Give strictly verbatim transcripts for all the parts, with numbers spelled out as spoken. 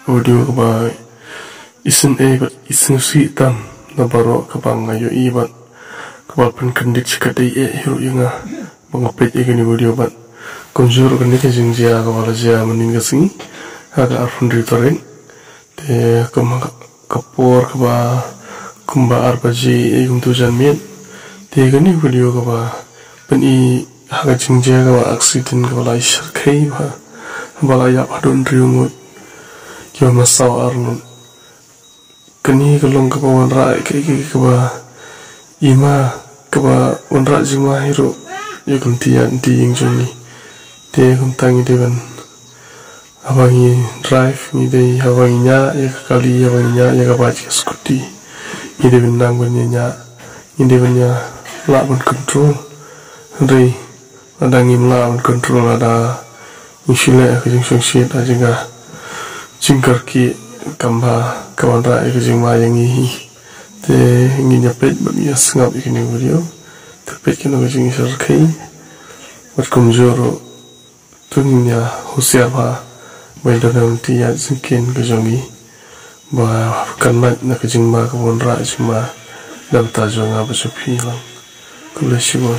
Video kaba isynei bad isynei tam na baroh kaba nga ïohi bad kaba pynkyndit shikatdei eh hi ruh ïa nga ba nga peit ïa kane video bad kumjuh ruh kane ka jingjia kaba la jia mynnin ka sngi ha ka arphew hynriew tarik. Te kumba ka por kaba kumba ar baje ïa kumtu janmiet. Te kane video kaba pyni ha ka jingjia kaba accident kaba la ïa shyrkhei ba ba la ïap haduh hynriew ngut kiba masaw ar ngut. Kane ka long kaba wanrah ïa kaei kaei kaba i ma kaba wanrah jingma hi ruh ïa ka lynti ïa lynti ïing jong ngi. Te kumta ngi dei ban haba ngi drive ngi dei haba ngi ñiah ïa ka kali haba ngi ñiah ïa ka bike ka scooty ngi dei ban nang ban ïa ñiah ngi dei ban ïa lah ban control. Hynrei lada ngim lah ban control lada ngi shu leh ka jingshongshit ha jingka jingkyrkieh kam ba ka wanrah ïa ka jingma ïa ngi hi. Te ngin ïa peit bad ngin ïa sngap ïa kane ka video. Te peit kano ka jingshyrkhei bad kumjuh ruh. Te ngin ïa husiar bha ba ïa don na lynti ïa jingkhein ka jong ngi ba kan lait na ka jingma ka wanrah jingma da bynta jong nga bad jong phi lang. Khublei shibun.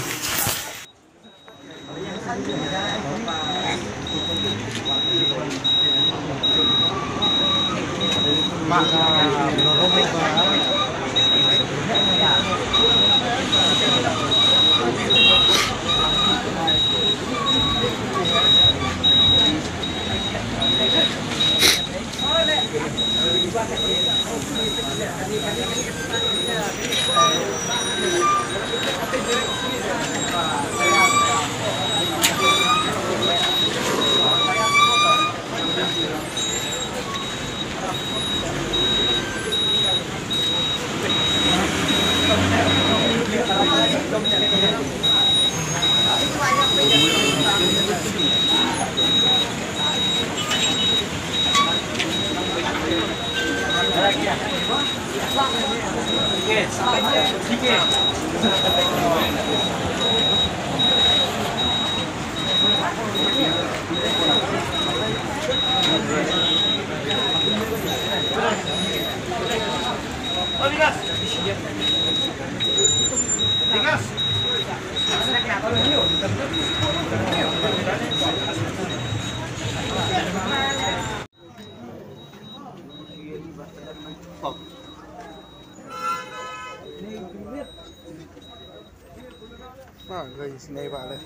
Ah, guys, naik balik.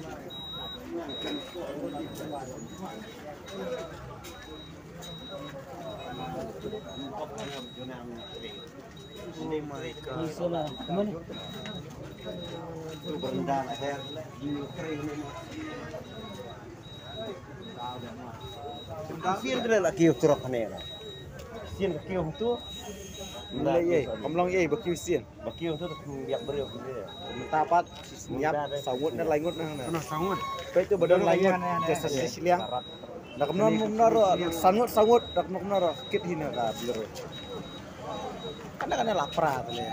Oh my God. Sien tu la kiew trok ne la. Sien ka kiew tu. Mlei ye, kam long ye ba kiew sien. Ba kiew tu tu biak briew. Mynta pat ngiap saw ngut ne lai ngut ne. Kano saw ngut? Peit tu ba don lai ngut. Jasa siliang. Dak mno mno ro saw ngut saw ngut dak mno mno ro kit hina ka briew. Kana kana lapra tu le.